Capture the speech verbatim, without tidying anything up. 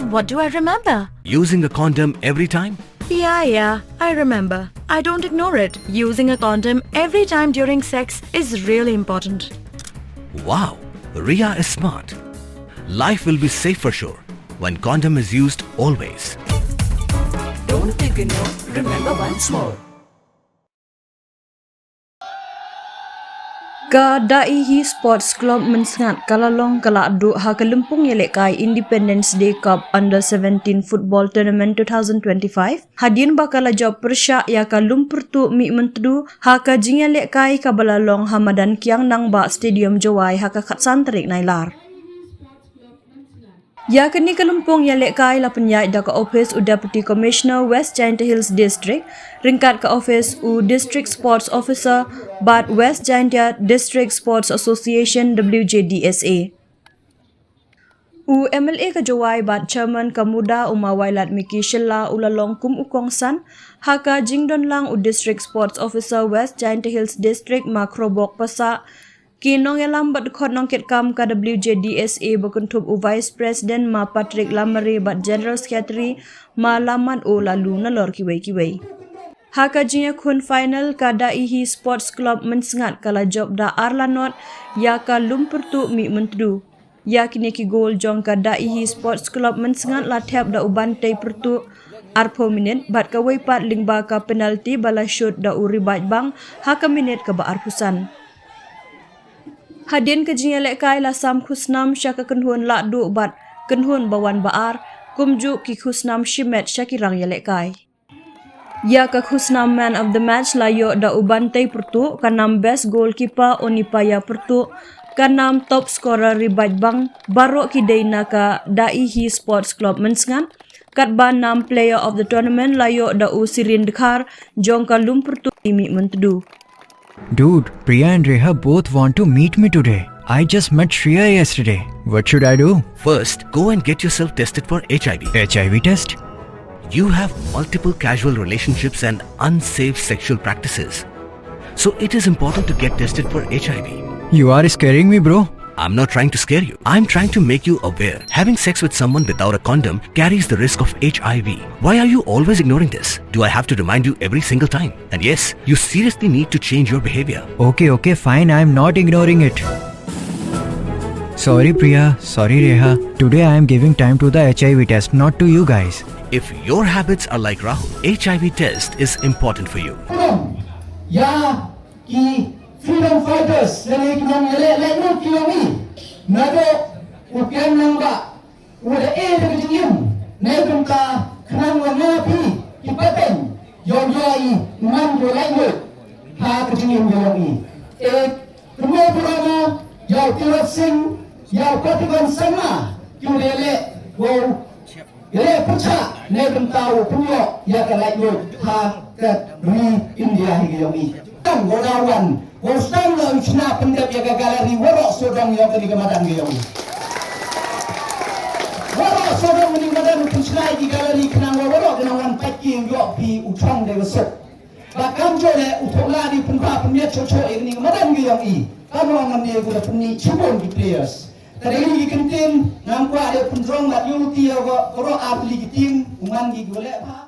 What do I remember? Using a condom every time? Yeah, yeah, I remember. I don't ignore it. Using a condom every time during sex is really important. Wow, Ria is smart. Life will be safe for sure when condom is used always. Don't ignore, remember once more. Ka Daihi Sports Club Mynsngat ka la long ka la duh ha ka lympung ïalehkai Independence Day Cup Under seventeen Football Tournament two thousand twenty-five. Hadien ba ka la jop pyrshah ïa ka Lumpyrtuh Mihmyntdu ha ka jingïalehkai kaba la long ha madan Kiang Nangbah Stadium Jowai ha ka khatsan tarik Nailar. Ïa kane ka lympung ïalehkai la pynïaid da ka ophis u Deputy Commissioner West Jaintia Hills District, ryngkat ka ophis u District Sports Officer bad West Jaintia District Sports Association, W J D S A. U M L A ka Jowai bad Chairman ka MUDA u Ma Wailadmiki Shylla u la long kum u kongsan ha ka jingdonlang u District Sports Officer West Jaintia Hills District Ma Khrobok Passah, ki nongïalam bad dkhot nongkitkam ka W J D S A ba kynthup u Vice President Ma Patrick Lamare bad General Secretary Ma Lammat O Laloo nalor kiwei kiwei. Ha ka jingïakhun final ka Daihi Sports Club Mynsngat ka la jop da ar la nod ïa ka Lumpyrtuh Mihmyntdu. Ïa kine ki gol jong ka Daihi Sports Club Mynsngat la thep da u Bantei Pyrtuh arphew minit bad kawei pat lyngba ka penalty ba la shot da u Ribaitbang ha ka minit kaba arphew san. Hadien ka jingïalehkai la sam khusnam sha ka kynhun lahduh bad kynhun ba wan ba ar, kumjuh ki khusnam shimet sha ki rangïalehkai. Ïa ka khusnam Man of the Match la ïoh da u Bantei Pyrtuh, ka nam Best Goalkeeper Onipaya Pyrtuh, ka nam Top Scorer Ribaitbang, baroh ki dei na ka Daihi Sports Club Mynsngat, katba nam Player of the Tournament la ïoh da u Sirin Dkhar jong ka Lumpyrtuh Mihmyntdu. Dude, Priya and Reha both want to meet me today. I just met Shreya yesterday. What should I do? First, go and get yourself tested for H I V. H I V test? You have multiple casual relationships and unsafe sexual practices. So it is important to get tested for H I V. You are scaring me, bro. I'm not trying to scare you. I'm trying to make you aware. Having sex with someone without a condom carries the risk of H I V. Why are you always ignoring this? Do I have to remind you every single time? And yes, you seriously need to change your behavior. Okay, okay, fine. I'm not ignoring it. Sorry, Priya. Sorry, Reha. Today I am giving time to the H I V test, not to you guys. If your habits are like Rahul, H I V test is important for you. Ïa ki freedom fighters lane ki nongïaleh laitluid ki jong ngi. Naduh u Kiang Nangbah u da ai da ka jingim na ka bynta khnang ba nga phi ki pateng ïoh ïoh i man ïoh laitluid ha ka jingim ka jong i. E kynmaw pura mo ïa u Tirot Sing, ïa u Pratiban Sangma, ki u da leh, wow, ïaleh pyrshah na ka bynta u pynïoh ïa ka laitluid ha ka ri India hi ka jong i. Tang wow da wan, wow sdang la u shna pyndep ïa ka gallery waroh sawdong ïa kane ka madan ka jong i. Waroh sawdong kane ka madan u pynshna ïa ki gallery khnang wow waroh ki nongwan peit ki ïoh phi u chong da ka suk. Ba kam jong le u thok la di pynbha pynmiat choh choh ïa kane ka madan ka jong i. Ka nong ngan ne ku da pynmih shibun ki players. Ka dei ki kyntien ngam kwah de pynrong bad ïoh ti ïa ka waroh ar tylli ki team u ngan ki ki leh bha.